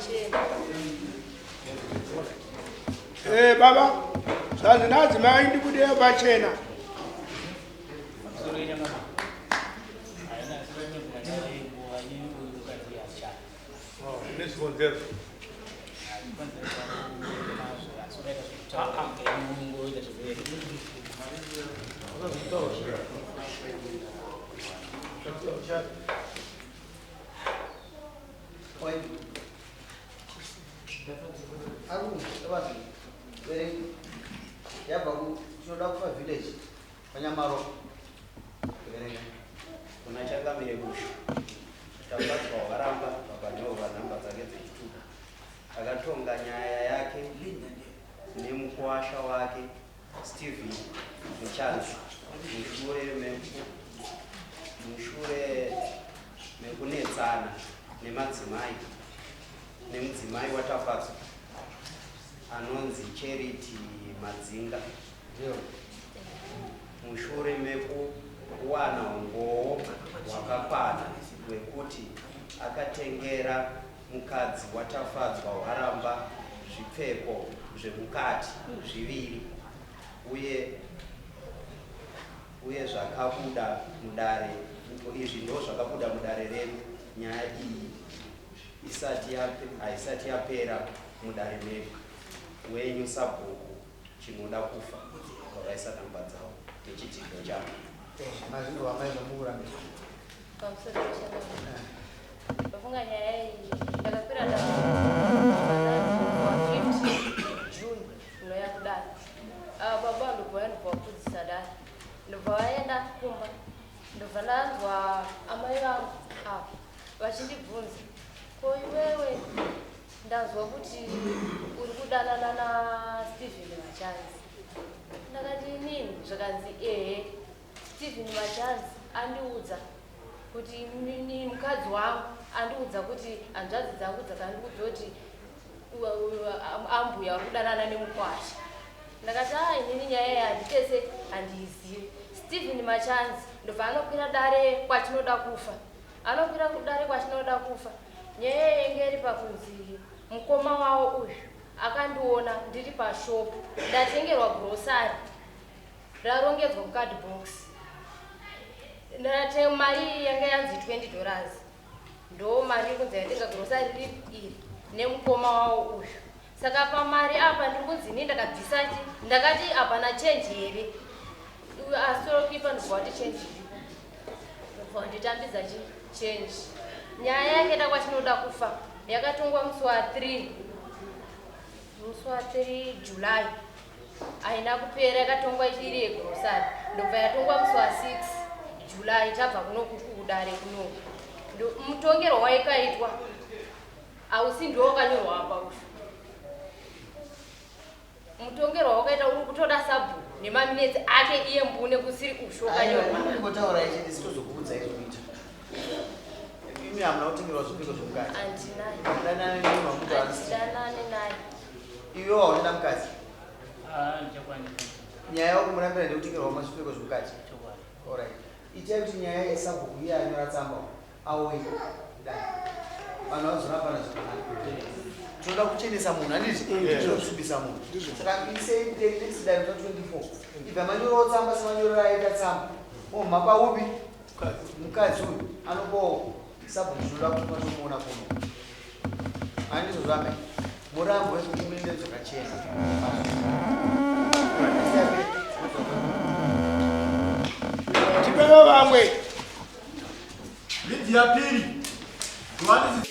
pachena. Eh, baba, zvanzi nadzimai ndibudei pachena. Nezvikonzero. Yabva kuchinoda kufa village panyamaro. Verenga. Kuna Changamire Bushu, Tafadzwa Waramba pakanyorwa nhamba dzake dzechitupa. Akatonga nyaya yake nemukuwasha wake Stephen Muchanzi mushure mushure mekunetsana nemadzimai nemudzimai waTafadzwa anonzi Charity Madzinga mushure mekuwana umbowo hwakakwana hwekuti akatengera mukadzi waTafadzwa Hwaramba zvipfeko zvemukati zviviri uye uye zvakabuda mudare izvi ndo zvakabuda mudare redu nyaya iyi isati haisati yapera mudare medu wenyu sabhuku chinoda kufa vakaisa namba dzavo nechidhindo chavo. Mazvinzwa amai zvamukurambira. Pamusoro pechangamire. Pafunga nyaya iyi ndakakwira wa 15 June unoya kudare. Ava baba ndobva ndobva vakudzisa dare. Ndobva vaenda kumba. Ndobva ndanzwa amai vangu ava vachindibvunza ko iwewe ndanzwa kuti uri kudanana naStephen Machanzi. Ndakati inini zvakanzi ehe Stephen Machanzi andiudza kuti ni mukadzi wangu andiudza kuti hanzvadzi dzangu dzakandiudza kuti ambuya vari kudanana nemukwasha. Ndakati a inini nyaya iyi handitese handiizivi. Stephen Machanzi ndobva anokwira dare kwachinoda kufa. Anokwira kudare kwachinoda kufa. Nyaya iyi yenge iri pakunzi mukoma wavo uyu akandiona ndiri pashop ndatengerwa grocery rarongedzwa mucard box. Ndate mari iyi yanga yanzi 20 dollars. Ndo mari yekunzi yatenga grocery ripi iri nemukoma wavo uyu. Saka pamari apa ndiri kunzi ini ndakabvisa chi ndakati hapana change here. Asorokipa ndobva wati change iripo. Ndobva wanditambidza chi change. Nyaya yakaenda kwachinoda kufa yakatongwa musi wa 3 musi wa 3 July haina kupera yakatongwa iri yegrosari ndobva yatongwa musi wa 6 July tabva kunoku kudare kunoku. Mutongerwo waikaitwa hausi ndiwo wakanyorwa apa uyu. Mutongerwo wakaita uri kutoda sabhuku nemaminetsi ake iye mbune kusiri ushu wakanyorwa. Ngotaura ichi ndisitozokuudza izvokuita. Imi hamuna kutengerwa zvipfeko zvemukati. Handinaye. Hamudanane nemunhu wamutaura. Handidanane naye. Iwe wauneda mukadzi. Ah, ndichakwanisa. Nyaya yekumurambira ndekutengerwa mazvipfeko zvemukati. Chokwadi. Alright. Itai kuti nyaya yesabhuku iye anyora tsamba auye kudai. Vanhu vazorambana zvakanaka. Tinoda kuchenesa munhu handiti? Tinoda kusvibisa munhu. Saka isei next dare 24. Ibva manyorawo tsamba semanyorero aita tsamba. Momhapa upi? Mukadzi uyu anopawo sabhuku tinoda kupa tomuona kuno. Handizvo zvamai. Murambwe kuti muende zvakachena. Tipewo vamwe. Lydia Piri. Johannes